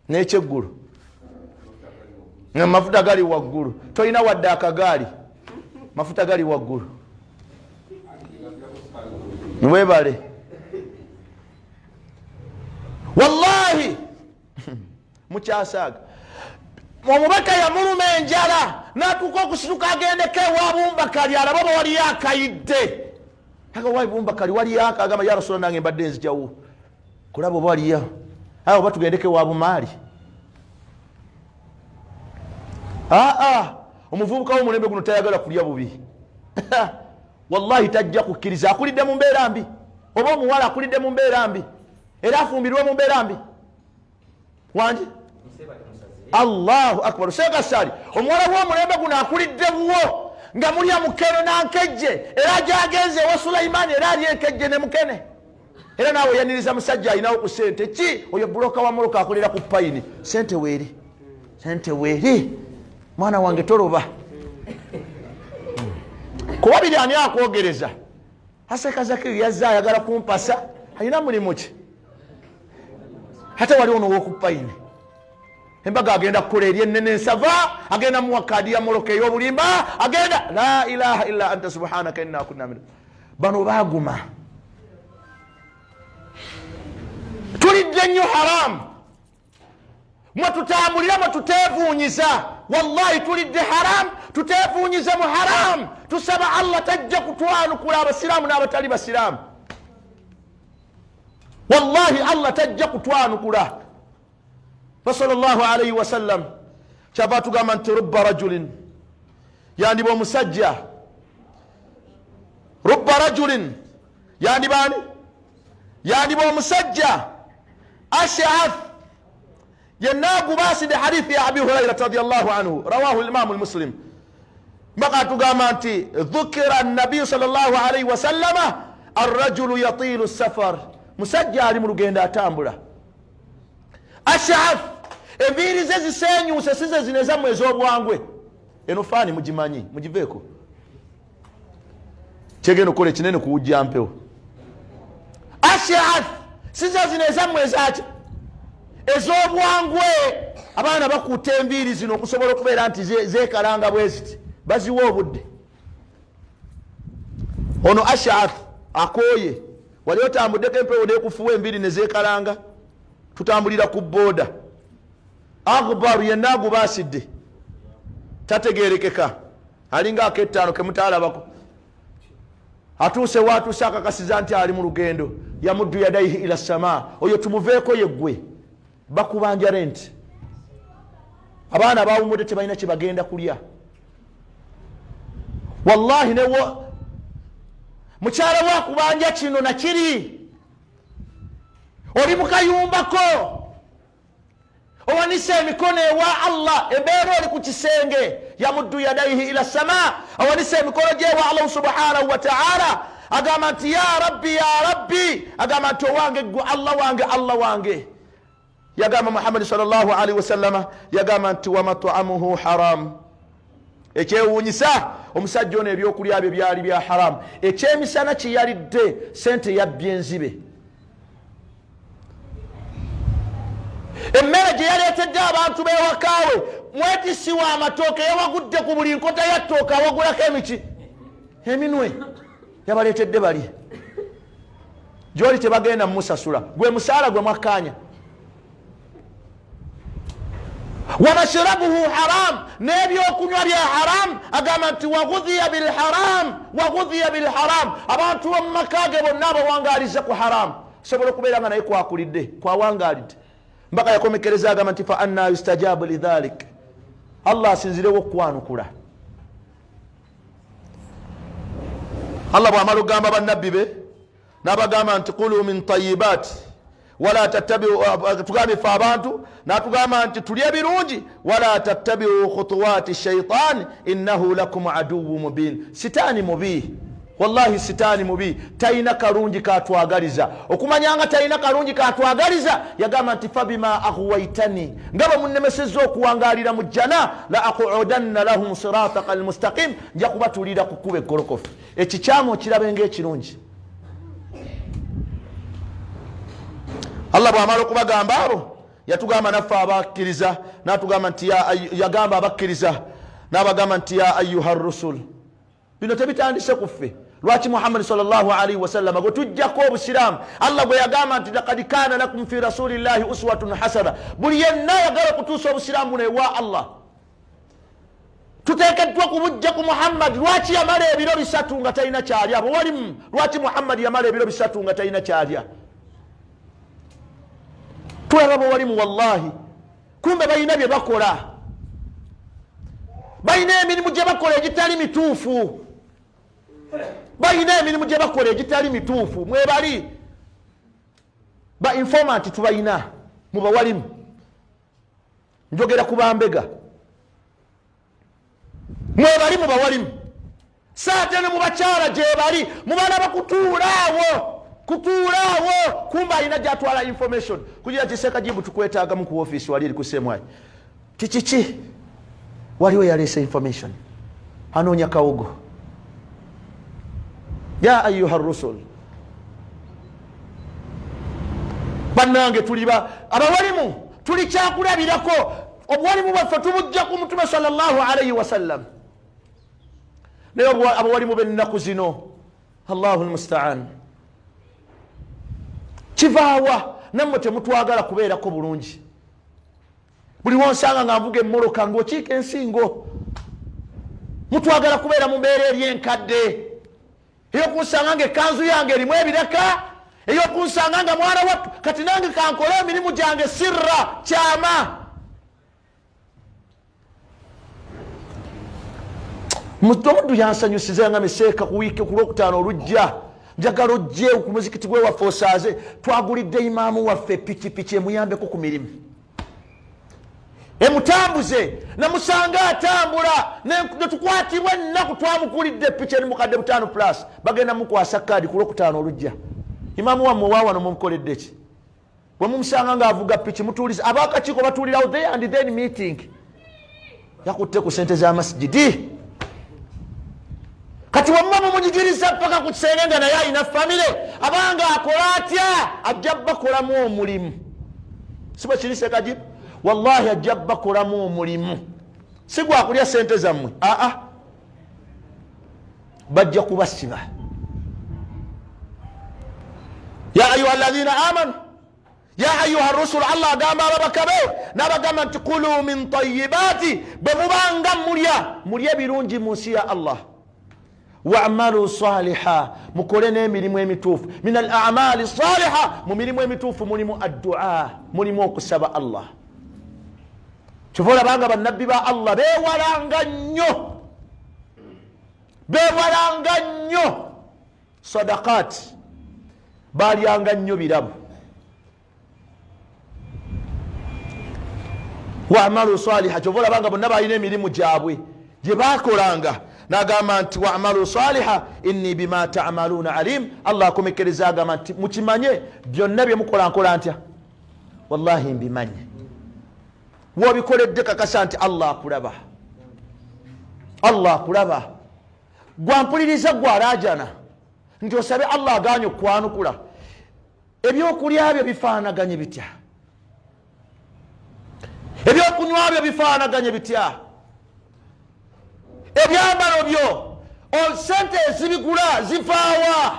nekyeggulo, amafuta gali waggulu, tolina wadde akagaali, mafuta gali waggulu. Webale wallahi mukyasaaga. Omubaka yamuluma enjala n'atuuka okusituka agendeko ewa Bumbakali alabe oba waliyo akayidde. Aga Bumbakali waliyo akagamba ya Rasula nange mbadde nzijawo kulaba oba waliyo awo, oba tugendeko ewa Bumaali. Aa, omuvubuka w'omulembe guno tayagala kulya bubi, wallahi tajja kukkiriza. Akulidde mu mbeera mbi, oba omuwala akulidde mu mbeera mbi, era afumbirwe mu mbeera mbi. Wangi Allahu akbar. Seeka sali omuwala w'omulembe guno akulidde buwo nga mulya mukene nankejje, era gyagenze ewa Sulaimaani era ali enkejje ne mukene. Era naawe oyaniriza musajja alinawo ku sente ki? Oyo buloka wa moloka akolera ku payini, sente weeri, sente weeri, mwana wange toloba kuba biri. Ani akwogereza? Aseka Zakiri yazze ayagala kumpasa, alina mulimu ki? Ate waliwo nowokupayini, embaga agenda kukola eri enene ensava, agenda muwa kaadi ya moloka ey'obulimba, agenda. La ilaha illa anta subhanaka inna kunna min. Bano baguma. Tulidde nnyo haramu, mwe tutambulira, mwe tutevuunyiza. Wallahi tulidde haramu, tutevuunyiza mu haramu. Tusaba Allah tajja kutwanukula, abasiraamu n'abatali basiraamu. Wallahi Allah tajja kutwanukula. Fa sallallahu alaihi wasallam kyava tugamba nti rubba rajulin, yandiba omusajja, rubba rajulin, yandibaani, yandiba omusajja ashath, yenna agubaasidde. Hadithi ya Abi Hurairata radiallahu anhu, rawahu limamu lmuslim, mbaka atugamba nti dhukira nabiyu salllahu alaihi wasallama arrajulu yatilu safar, musajja ali mu lugendo atambula, ashath, enviiri ze zisenyuuse, size zino ezammwe ez'obwangwe. Eno faani mugimanyi, mugiveeko, kyegenda okukola ekinene kuwujja mpewo. Ashath, size zino ezammwe ezaki ez'obwangwe. Abaana bakuuta enviiri zino okusobola okubeera nti zekalanga bwe ziti, baziwa obudde. Ono ashath akooye. Wali otambuddeko empewo nekufuwa enviiri nezekalanga? Tutambulira ku booda. Akhbaru, yenna agubaasidde, tategerekeka, alinga akettaano kemutalabako. Atuuse watuuse, akakasiza nti ali mu lugendo, yamuddu yadaihi ila sama. Oyo tumuveeko, yeggwe bakubanja rent, abaana bawumudde, tebalina kyebagenda kulya. Wallahi newo mukyala wakubanja kino nakiri, oli mukayumbako, owanise emikono ewa Allah, embeera oli ku kisenge, yamuddu yadaihi ila sama, awanise emikono gye ewa Allahu subhanahu wa taala, agamba nti ya Rabbi, ya Rabbi, agamba nti owange gwe Allah wange, Allah wange. Yagamba Muhammadi salllahu alaihi wasallama, yagamba nti wamataamuhu haram. Ekyewuunyisa, omusajja ono ebyokulya bye byali bya haramu. Ekyemisana kyeyalidde, sente yabbye enzibe. Emmere gye yaleetedde abantu b'ewakaawe, mwetisiwa amatooke, yawagudde ku buli nkota ya ttooke, awagulako emiki eminwe, yabaleetedde bali gyoli, tebagenda mumusasula gwe musaala gwe mwakkaanya. Wamashirabuhu haram, n'ebyokunywa bya haram. Agamba nti waghudhiya bilharam, waghudhiya bilharam. Abantu b'omu maka ge bonna abawangalize ku haram. Sobola okubeera nga naye kwakulidde, kwawangalidde, mbaka yakomekereza agamba nti fa anna yustajabu lidhalik, Allah asinzirewo okukwanukula. Allah bwamala okugamba bannabbi be n'abagamba nti kulu min tayibat wala tattabiu, tugambye fe abantu, natugamba nti tulye birungi, wala tattabiu khutuwati shaitan innahu lakum aduwu mubin. Sitaani mubi, wallahi sitaani mubi, talina kalungi katwagaliza. Okumanya nga talina kalungi katwagaliza, yagamba nti fabima aghwaitani, nga bwe munnemesezza okuwangalira mu jjana, la aqudanna lahum sirataka almustaqim, nja kubatulira ku kkuba eggolokofu. Ekikyamu okirabe ngaekirungi. Allah bwamala okubagamba abo, yatugamba naffe abakkiriza, natugamba nti yagamba abakkiriza nabagamba nti ya ayuha rusul. Bino tebitandise kuffe. Lwaki Muhammadi salllahalaihi wasallama gwe tujjako obusiraamu, Allah gwe yagamba nti lakad kana lakum fi rasulillahi uswatun hasana? Buli yenna ayagala okutuusa obusiraamu buno ewa Allah, tuteekeddwa kubujja ku Muhammadi. Lwaki yamala ebiro 3 nga talina kyalya? Abo walimu, lwaki Muhammadi yamala ebiro 3 nga talina kyalya? Tulaba bwewalimu, wallahi kumbe balina bye bakola, balina emirimu gye bakola egitali mituufu, balina emirimu gye bakola egitali mituufu. Mwebali ba informant, tubalina mubawalimu. Njogera ku bambega, mwebali mu bawalimu, saate ne mu bakyala gyebali, mubalaba kutuulaawo kutuulaawo, kumba alina gyatwala information kugira kisekajibu tukwetaagamu ku ofiisi wali eri kusemwayi kikiki, waliwo yaleese information anoonya kawogo. Ya ayuha rusul, bannange, tuliba abawalimu, tuli kyakulabirako. Obuwalimu bwaffe tubujja ku Mutume sallallahu alaihi wasallam, naye abawalimu b'ennaku zino, Allahu lmustaan, kivaawa? Nammwe temutwagala kubeerako bulungi. Buli wonsanga nga nvuga emmoloka ng'okiika ensingo, mutwagala kubeera mu mbeera eri enkadde eyokunsanga nga ekkanzu yange erimu ebiraka, eyokunsanga nga mwana wattu. Kati nange kankole emirimu gyange sirra, kyama. Omuddu yansanyusiza nga miseeka ku wiiki ku Lwokutaano olujja, njagala ojje ku muzikiti gwe waffe osaaze. Twagulidde imaamu waffe pikipiki emuyambeko ku mirimu, emutambuze. Namusanga atambula netukwatibwa ennaku. Twamukulidde piki eri mukadde 5 plus, bagenda mukwasa kaadi ku Lwokutaano olujja. Imaamu wammwe wawano mumukoledde ki? Bwe mumusanga ng'avuga piki, mutuuliza abakakiiko batuulirawo there and then meeting. Yakutte ku sente za masigidi. Kati bwemuba mumunyigiriza paka ku kisenge nga naye alina famire, abanga akola atya? Ajja bakolamu omulimu, si bwe kiri Sekajibu? Wallahi ajja bakolamu omulimu, si gwakulya sente zammwe. Aa, bajja kubasiba. Ya ayuha alladhina amanu, ya ayuha rusul, Allah agamba ababaka be n'abagamba nti kulu min tayibaati, bwe mubanga mulya, mulye ebirungi mu nsi ya Allah, wamalu saliha, mukole n'emirimu emituufu. Min al amali saliha, mu mirimu emituufu mulimu addua, mulimu okusaba Allah. Kyova olabanga bannabbi ba Allah bewalanga nnyo, bewalanga nnyo sadakati, balyanga nnyo birabo. Wamalu saliha, kyova olabanga bonna balina emirimu gyabwe gye bakolanga. Nagamba nti wamalu saliha inni bima tamaluuna alim. Allah akomekereza agamba nti mukimanye byonna byemukola nkola ntya? Wallahi mbimanye. Wobikoledde kakasa nti Allah akulaba, Allah akulaba. Gwampuliriza, gwalajana nti osabe Allah aganye okukwanukula, ebyokulya byo bifaanaganye bitya? Ebyokunywa byo bifaanaganye bitya? Ebyambalo byo sente ezibigula zivaawa?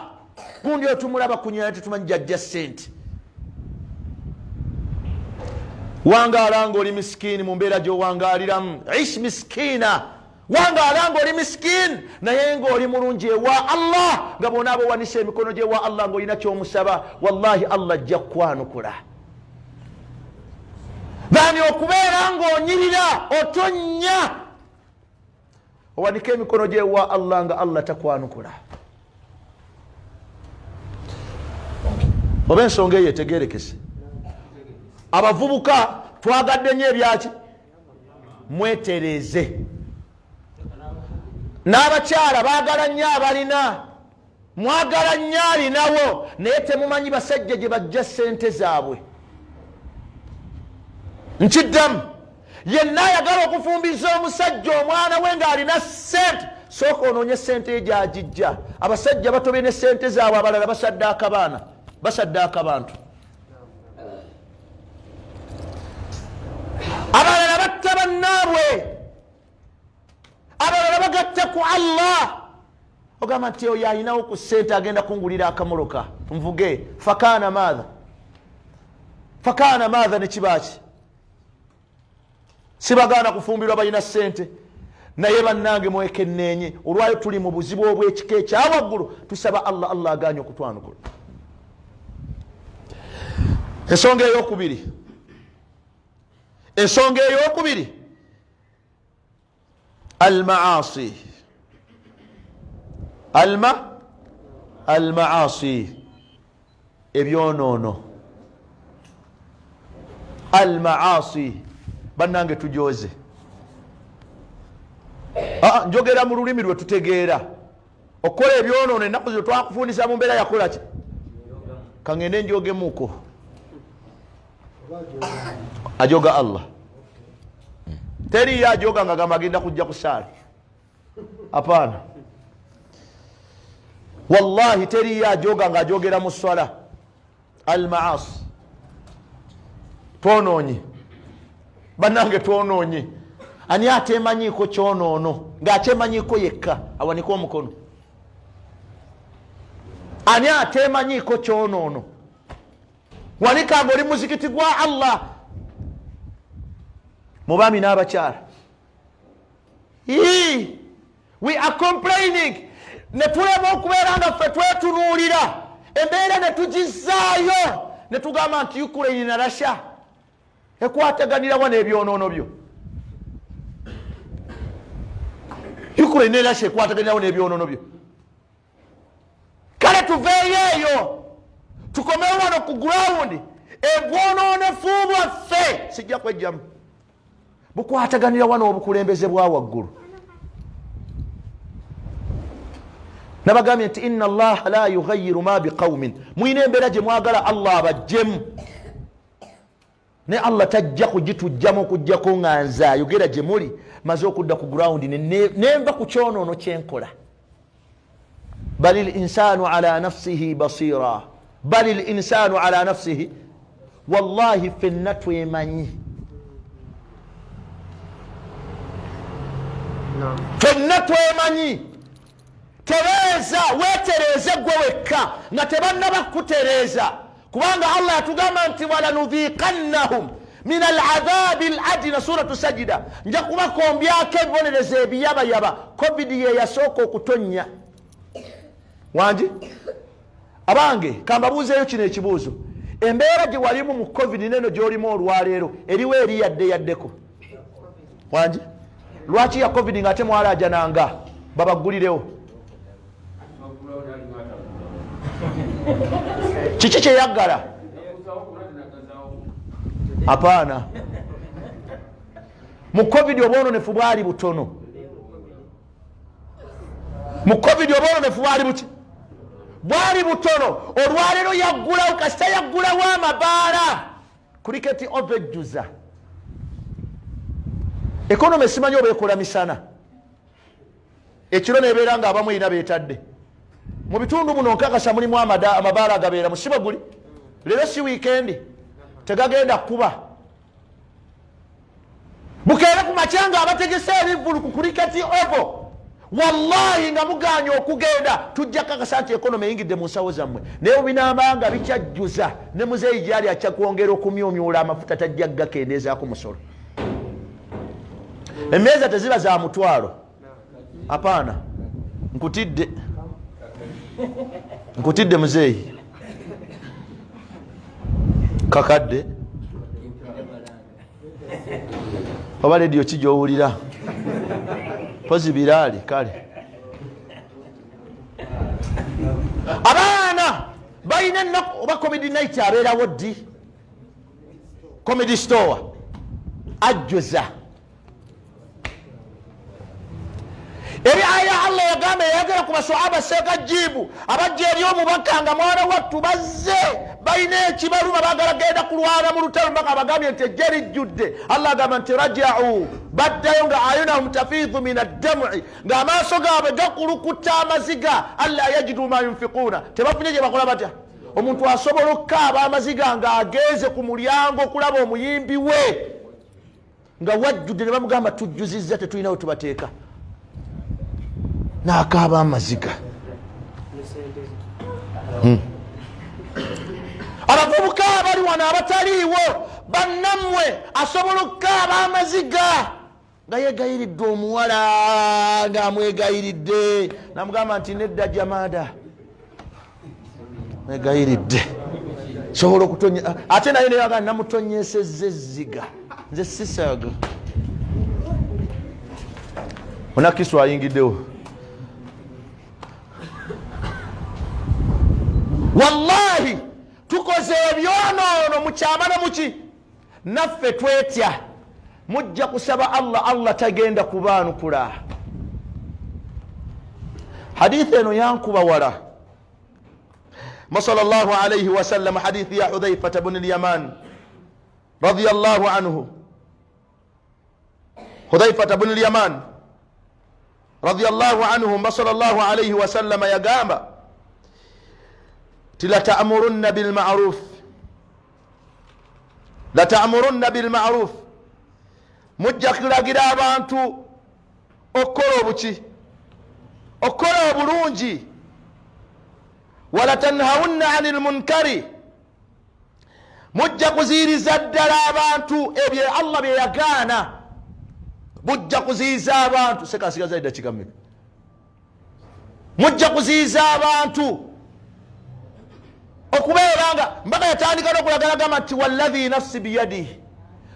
Gundi otumulaba kunywa tetumanyi jajja sente. Wangaala nga oli misikini mu mbeera gyowangaaliramu, ish misikina, wangaala nga oli misikini naye ngaoli mulungi ewa Allah, nga bonaaba owanisa emikono gyewa Allah ngaolina kyomusaba, wallahi Allah ajja kukwanukula. Thani okubeera ng'onyirira otonnya owanika emikono gyewa Allah nga Allah takwanukula. Oba ensonga eyo etegerekese? Abavubuka twagadde nnyo ebyaki, mwetereze. N'abakyala baagala nnyo abalina, mwagala nnyo alinawo, naye temumanyi basajja gye bajja sente zaabwe. Nkiddamu, yenna ayagala okufumbiza omusajja omwana we ng'alina sente, sooka onoonye sente ye gyagijja. Abasajja batobye ne sente zaabwe, abalala basaddaaka baana, basaddaaka bantu, abalala batta bannaabwe, abalala bagatta ku Allah. Ogamba nti oyo alinawo ku sente agenda kungulira akamuloka nvuge. Fakaana maatha, fakaana maatha, nekibaki. Sibagaana kufumbirwa balina sente, naye bannange mwekenneenye. Olwayo tuli mu buzibu obw'ekika ekyawaggulu, tusaba Allah, Allah aganye okutwanukula. Ensonga eyokubiri, ensonga eyokubiri, almaasi, alma almaasi, ebyonoono, almaasi. Bannange, tujoze. Aa, njogera mu lulimi lwe tutegeera. Okukola ebyonoono ennaku zino twakufundisa mu mbeera yakola ki? Kangende njogemuko. Ajoga Allah, teriyo ajoga nga gamba agenda kujja kusaala. Apaana, wallahi teriyo ajoga nga ajogera mu swala. Almaasi, twonoonye bannange, twonoonye. Ani atemanyiiko kyonoono ng'akyemanyiiko yekka, awanike omukono. Ani atemanyiiko kyonoono? Wanika nga oli muzikiti gwa Allah, mu baami n'abakyala. We are complaining, ne tulema okubeera nga ffe twetunuulira embeera ne tugizaayo ne tugamba nti Ukraine na Russia ekwataganirawa n'ebyonoono byo? Ukraine ne Russia ekwataganirawo n'ebyonoono byo? Kale tuveeyo eyo, tukomewo wano ku ground. Ebwonoonefu bwaffe, sijja kwejjamu, bukwataganira wano obukulembeze bwa waggulu. Nabagambye nti inna Allaha la yughayiru ma biqaumin. Muyina embeera gye mwagala Allah abajjemu, naye Allah tajja kugitujjamu okugjako nga nze ayogera gye muli maze okudda ku ground nenva ku kyonoono kyenkola. Bal linsanu ala nafsihi basira, bal linsanu ala nafsihi. Wallahi fenna twemanyi, fenna twemanyi. Tereeza, wetereeze gwe wekka nga tebannaba kukutereeza, kubanga Allah yatugamba nti walanudhiqannahum min aladhabi ladina, suratu Sajida. Nja kubakombyako ebibonerezo ebiyabayaba. Covid ye yasooka okutonnya. Wangi abange, kambabuuzeeyo kino ekibuuzo: embeera gye walimu mu Covid neno gyolimu olwaleero, eriwo eri yadde yaddeko? Wangi, lwaki ya Covid nga ate mwalajananga babaggulirewo? Kiki kyeyaggala? Apaana, mu Covid obwononefu bwali butono. Mu Covid obwononefu bwali buki? Bwali butono. Olwaleero yaggulawo, kasita yaggulawo amabaala, Cricket Oval ejjuza. Economy simanyi oba ekola misana, ekiro nebeera nga abamu erina betadde mu bitundu muno. Nkakasa mulimu amabaala agabeera musiba guli leero si wiikendi, tegagenda kuba bukeere ku makya nga abategese ebivvulu ku Cricket Oval. Wallahi nga muganye okugenda, tujja kakasa nti economy eyingidde mu nsawo zammwe. Naye binaaba nga bikyajjuza, ne muzeeyi gyali ajja kwongera okumyumyula amafuta, tajja gakendeezaako musolo. Emmeeza teziba za mutwalo. Apaana, nkutidde, nkutidde muzeeyi kakadde. Oba lediyo ki gyowulira pozi biraali. Kale abaana balina ennaku. Oba comedy night abeerawo ddi? Comedy Store ajjuza. Eri aya Allah yagamba, yayagala ku baswahaba seeka jibu abajja eri omubaka nga mwana wattu bazze balina ekibaluma, bagala genda kulwana mu lutalo. Mubaka abagambye nti ejje lijjudde. Allah agamba nti rajau, baddayo nga ayunahum tafiidhu min addamui, ng'amaaso gaabwe gakulukuta amaziga, alla yajidu ma yunfiquuna, tebafunye gye bakola batya. Omuntu asobola okukaaba amaziga ng'agenze ku mulyango okulaba omuyimbi we nga wajjudde, ne bamugamba tujjuzizza, tetulina we tubateeka, n'akaaba amaziga. Abavubuka abali wano abataliiwo bannammwe, asobola okukaaba amaziga nga yegayiridde omuwala, ng'amwegayiridde namugamba nti nedda jamaada, mwegayiridde sobola okutonya, ate naye neyaga namutonyesezza ezziga, nze sisaaga. Onakisu ayingiddewo. Wallahi tukoze ebyonoono mukyama ne muki, naffe twetya. Mujja kusaba Allah, Allah tagenda kubaanukula. Hadithi eno yankuba wala ma sallallahu alaihi wasallam, hadithi ya Hudhaifata bni Lyaman radiyallahu anhu. Hudhaifata bni Lyaman radiyallahu anhu mba sallallahu alaihi wasallama yagamba ti latamurunna bilmaruf, latamurunna bilmaruf, mujja kulagira abantu okukola obuki, okukola obulungi, walatanhawunna ani lmunkari, mujja kuziiriza ddala abantu ebyo Allah bye yagaana, mujja kuziyiza abantu. Sekasigaza eddakiika mmeka? Mujja kuziyiza abantu okubeera nga mbaka yatandika n'okulagala gamba nti walladhi nafsi biyadihi,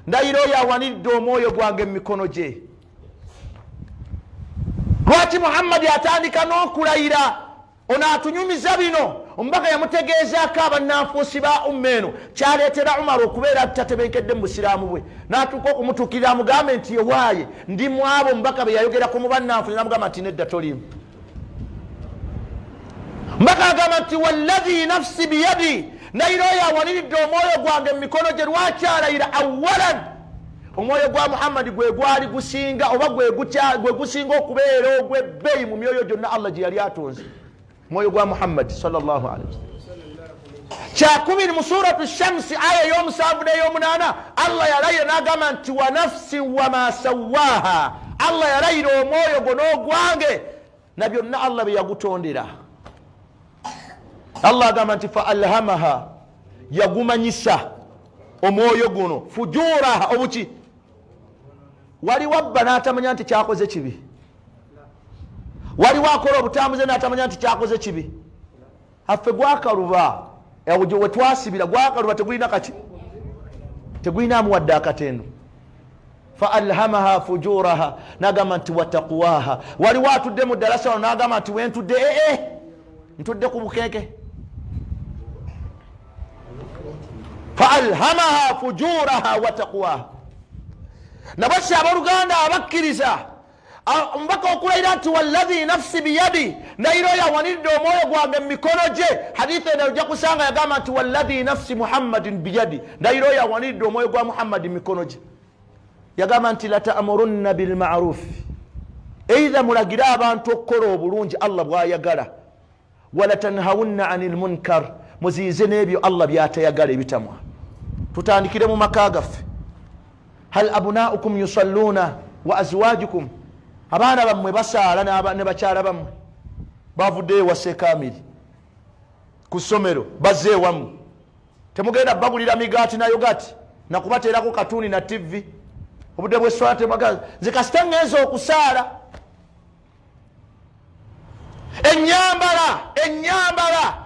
ndayira oyo awaniridde omwoyo gwange mu mikono gye. Lwaki Muhammadi atandika n'okulayira? Ono atunyumiza bino, omubaka yamutegeezaako abannanfuusi ba umma eno, kyaleetera Umar okubeera tatebenkedde mu busiraamu bwe, n'atuuka okumutuukirira amugambe nti ewaaye ndi mu abo omubaka be yayogerako mu bannanfuusi, n'amugamba nti nedda, toliimu. Mbaka agamba nti walladhi nafsi biyadi, ndayira oyo awaniridde omwoyo gwange mu mikono gye. Lwaki alayira? Awalan, omwoyo gwa Muhammadi gwe gwali gusinga oba gwe gusinga okubeera ogw'ebbeeyi mu myoyo gyonna Allah gye yali atonze, mwoyo gwa Muhammadi sallallahu alaihi wasallam. Kyakubiri, mu Suratu Shamsi aya ey'omusanvu n'ey'omunaana, Allah yalayira n'agamba nti wa nafsin wama sawaaha, Allah yalayira omwoyo gwo n'ogwange na byonna Allah bye yagutondera. Allah agamba nti fa alhamaha, yagumanyisa omwoyo guno fujuraha, obuki. Waliwo abba n'atamanya nti kyakoze kibi, waliwo akola obutambuze n'atamanya nti kyakoze kibi. Affe gwakaluba wetwasibira gwakaluba, tegulina kaki, tegulina amuwadde akatendo. Fa alhamaha fujuraha, nagamba nti wataqwaha. Waliwo atudde mu ddalasa wano nagamba nti wentudde ee ntudde ku bukeeke. Fa alhamaha fujuraha wataqwaha. Nabwesi abooluganda abakkiriza, omubaka okulayira nti walladhi nafsi biyadi, ndayira oyo awaniridde omwoyo gwange mu mikono gye. Haditha endala ojja kusanga yagamba nti walladhi nafsi Muhammadin biyadi, ndayira oyo awaniridde omwoyo gwa Muhammadi mu mikono gye. Yagamba nti latamurunna bilmarufi, eitha mulagire abantu okukola obulungi Allah bwayagala, walatanhawunna ani lmunkar, muziyize n'ebyo Allah byatayagala ebitamwa. Tutandikire mu maka gaffe. Hal abunaukum yusalluuna wa azwajukum, abaana bammwe basaala ne bakyala bammwe? Bavuddeyo wasekamiri ku ssomero, bazze ewamu, temugenda bagulira migaati na yogati nakubateerako katuuni na TV obudde bweswala temwagala. Nze kasita ngenza okusaala. Enyambala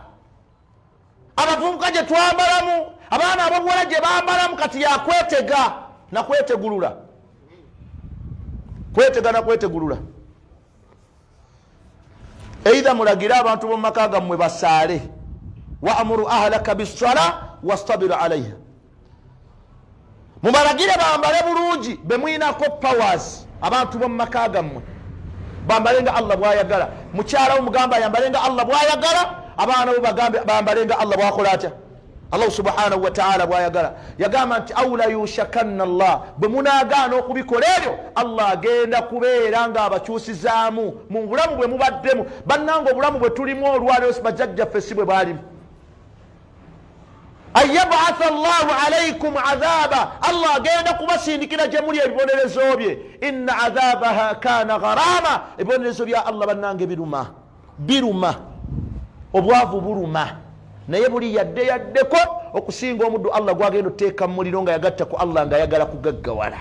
abavubuka gye twambalamu, abaana abobuwala gye bambalamu kati yakwetega nakwetegulula, kwetega nakwetegulula. Eitha mulagire abantu bomumaka gammwe basaale, waamuru ahlaka bisala wastabiru alaiha, mubalagire bambale bulungi bemuyinako powers. Abantu bomumaka gammwe bambale nga Allah bwayagala, mukyala wo mugamba ayambale nga Allah bwayagala, abaana bo bagambe bambale nga Allah bwakola atya, Allah subhanahu wataala bwayagala. Yagamba nti au la yushakanna llah, bwe munaagaana okubikola ebyo, Allah agenda kubeera ng'abakyusizaamu mu bulamu bwe mubaddemu. Bannanga, obulamu bwe tulimu olwaleero bajjajjaffe si bwe baalimu. An yabatha llahu alaikum adhaba, Allah agenda kubasindikira gye muli ebibonerezo bye. Inna adhabaha kana gharama, ebibonerezo bya Allah bannange biruma, biruma. Obwavu buluma, naye buli yadde yaddeko okusinga omuddu Allah gwagenda otuteeka mu muliro nga yagatta ku Allah nga ayagala kugaggawala,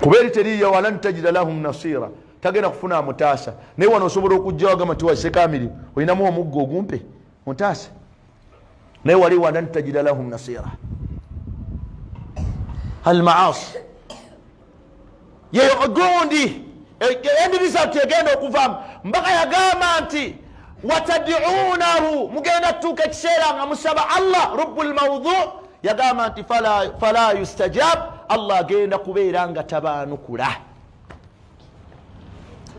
kuba eri teriyo, walan tajida lahum nasira, tagenda kufuna amutaasa. Naye wano osobola okujja wagamba nti wasekamiri olinamu omuggo ogumpe ontaasa, naye wali walan tajida lahum nasira. Almaasi yeyo gundi endirisatu egenda okuvaamu. Mbaka yagamba nti watadiunahu, mugenda tutuuka ekiseera nga musaba Allah rubu lmaudhu. Yagamba nti fala yustajab, Allah agenda kubeera nga tabaanukula.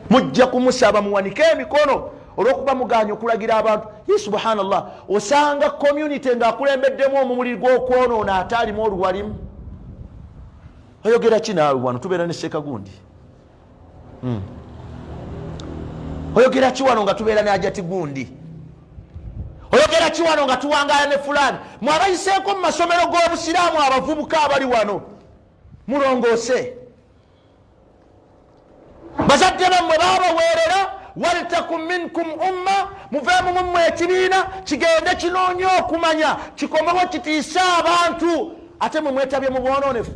Mujja kumusaba muwanike emikono olwokuba muganye okulagira abantu. Ye subhanallah, osanga community ngaakulembeddemu omumuli gw'okwonoona ate alimu oluwalimu. Oyogera ki naawe? Wano tubeera ne sekagundi. Oyogera ki wano nga tubeera ne ajati gundi? Oyogera ki wano nga tuwangaala ne fulani? Mwabayiseeko mu masomero g'obusiraamu, abavubuka abali wano, mulongoose. Bazadde bammwe babaweerera, waltakum minkum umma, muveemu mummwe ekibiina kigende kinoonye okumanya, kikomewo kitiise abantu, ate mwe mwetabye mu bwonoonefu.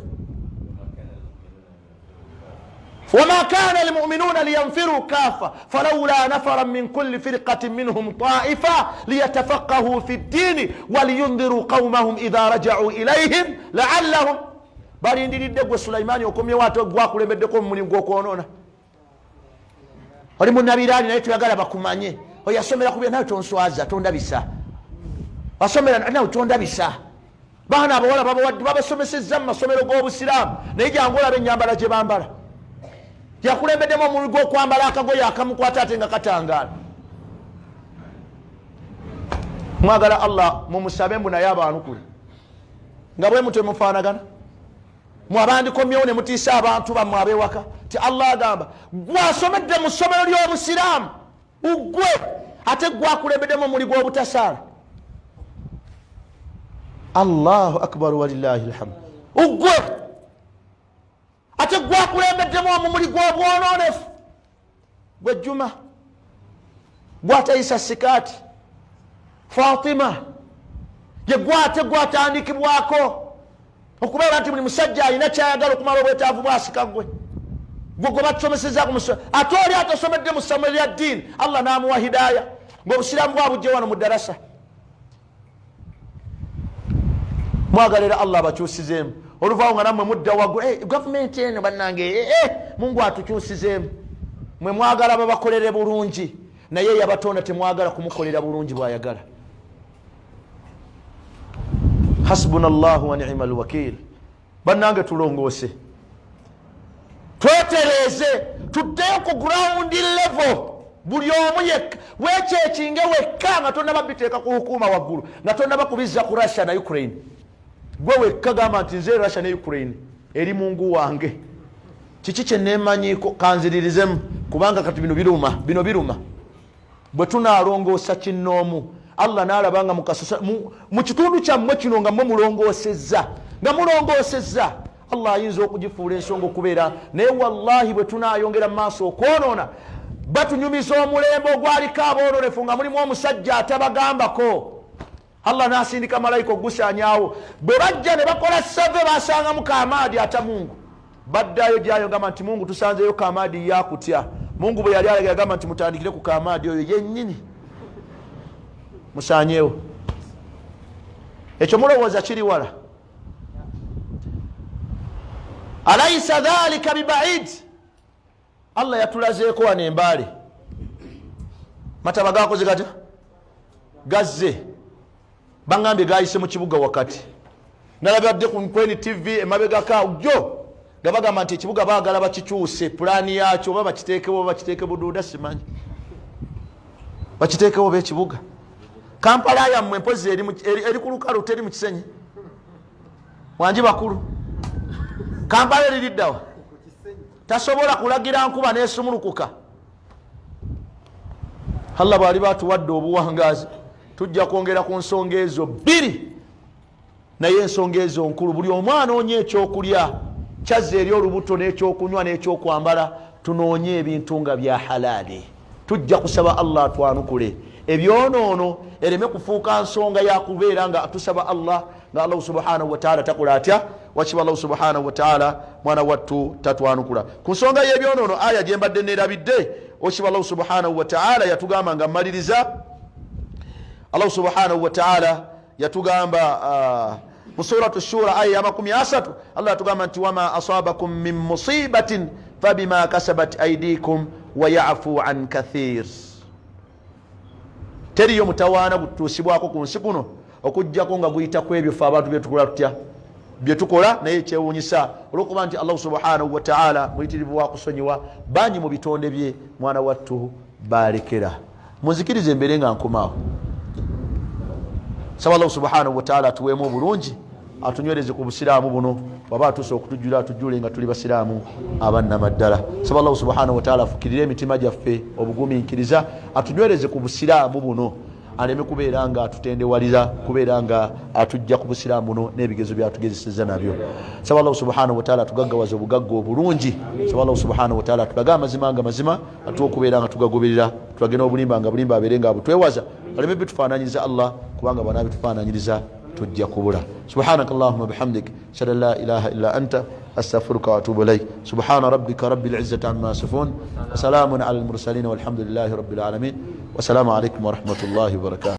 Wama kana almuminuna liyanfiru kafa falaula nafara min kulli firqatin minhum taifa liyatafaqahu fi ddini waliyundhiru qaumahum idha rajau ilayhim laallahum. Balindiridde gwe Sulaimaani okomyewo, ate gwakulembeddeko mu mulimu gw'okwonoona. Oli munabiraani naye toyagala bakumanye. Oyasomera kubya nawe tonswaza, tondabisa. Wasomera nawe tondabisa. Baana abawala babawadde, babasomesezza mu masomero g'obusiraamu, naye jangu olaba ennyambala gye bambala. Yakulembeddemu omulimu gw'okwambala akagoye akamukwata ate nga katangaala. Mwagala Allah mumusabe mbu naye abaanukule nga bwe mutwe mufaanagana. Mwabandikomyewo ne mutiisa abantu bammwe ab'ewaka ti Allah agamba gwasomedde mu ssomero ly'obusiraamu ugwe ate gwakulembeddemu omuli gw'obutasaala. Allahu akbar walillahi lhamdu. Ugwe ate gwakulembeddemu omumuli gw'obwononefu, gwe Juma gwatayisa sikaati Fatima ye gwate gwatandikibwako okubeera nti buli musajja alina kyayagala okumala obwetaavu bwasika gwe gwe gwe batusomeseza ku muso, ate oli atasomedde mu ssomero lya ddiini Allah n'amuwa hidaaya ng'obusiraamu bwabujje wano mu ddarasa. Mwagala era Allah abakyusizeemu oluvaawo nga nammwe mudda waggulu. Hey, gavumenti eno bannange, hey, hey, Mungu atukyusizeemu. Mwe mwagala babakolere bulungi, naye yabatonda temwagala kumukolera bulungi bwayagala. Hasbuna llahu wa ni'ma alwakil. Bannange tulongoose, twetereeze, tuddeyo ku ground level. Buli omu yekka wekyekinge wekka nga tonaba biteeka ku hukuuma waggulu, nga tonaba kubizza ku Russia na Ukraine. Gwe wekka gamba nti nze Russia ne Ukraine eri mungu wange, kiki kyenemanyiiko kanziririzemu, kubanga kati bino biruma, bino biruma. Bwe tunaalongoosa kinnoomu, Allah n'alaba nga mu kitundu kyammwe kino nga mmwe mulongoosezza, nga mulongoosezza, Allah ayinza okugifuula ensonga okubeera. Naye wallahi bwe tunaayongera mu maaso okwonoona, batunyumiza omulembe ogwaliko aboononefu nga mulimu omusajja atabagambako. Allah n'asindika malayika okugusaanyaawo. Bwe bajja ne bakola save, basangamu kamaadi ata Mungu. Baddayo gyayo gamba nti Mungu tusanzeyo kamaadi yakutya. Mungu bwe yali alaga yagamba nti mutandikire ku kamaadi oyo yennyini musaanyeewo. Ekyo mulowooza kiri wala? Alaisa dhalika bibaid. Allah yatulazeeko wano embaale mataba gakoze gatya, gazze bangambye gayise mu kibuga wakati. Nalabadde ku Nkweni TV emabegaka jo nga bagamba nti ekibuga baagala bakikyuse pulaani yakyo, oba bakiteekewo oba bakiteeke Buduuda, simanyi bakiteekewo oba ekibuga Kampala yammwe mpozi eri ku lukalu, teri mu Kisenyi. Wangi bakulu, Kampala eririddawa? Tasobola kulagira nkuba nesumulukuka. Allah bwali batuwadde obuwangaazi tujja kwongera ku nsonga ezo bbiri, naye ensonga ezo nkulu. Buli omu anoonya ekyokulya kyazza eri olubuto n'ekyokunywa n'ekyokwambala. Tunoonye ebintu nga bya halaali. Tujja kusaba Allah atwanukule ebyonoono ereme kufuuka nsonga yakubeera nga tusaba Allah nga Allahu subhanahu wataala takola atya wakiba. Allahu subhanahu wataala mwana wattu tatwanukula ku nsonga y'ebyonoono. Aya gyembadde nerabidde, okiba Allahu subhanahu wataala yatugamba nga mmaliriza, Allahu subhanahu wataala yatugamba mu suratu Shura aya ya 30, Allah yatugamba nti wama asabakum min musibatin fabima kasabat aidikum wayafu an kathir. Teriyo mutawaana gututuusibwako ku nsi kuno Okujjako nga guyita ku ebyo ffe abantu byetukola tutya, byetukola. Naye ekyewuunyisa, olwokuba nti Allahu subhanahu wataala muyitirivu wa kusonyiwa, bangi mu bitonde bye, mwana wattu, balekera. Munzikirize embeere nga nkomaawo. Saba Allahu subhanahu wataala atuweemu obulungi, atunywereze ku busiraamu buno. Waba atuuse okutujjula, atujjule nga tuli basiraamu abannamaddala. Saba Allahu subhanahu wataala afukirire emitima gyaffe obugumiikiriza, atunywereze ku busiraamu buno, aleme kubeera nga atutendewalira kubeera nga atujja ku busiraamu buno n'ebigezo byatugezeseza nabyo. Saba Allahu subhanahu wataala atugaggawaza obugagga obulungi. Saba Allahu subhanahu wataala atulage amazima nga mazima, atuwa okubeera nga tugagoberera, tulage n'obulimba nga bulimba, abeere nga abutwewaza, aleme bitufaananyiriza Allah, kubanga bwanaabitufaananyiriza tujja kubula. Subhanaka allahuma bihamdik, ashhadu an la ilaha illa anta, astaghfiruka wa atubu ilaik. Subhana rabbika rabbil izzati amma yasifun, wa salamun ala al mursalin, walhamdulillahi rabbil alamin. Wassalamu alaikum warahmatullahi wabarakatuh.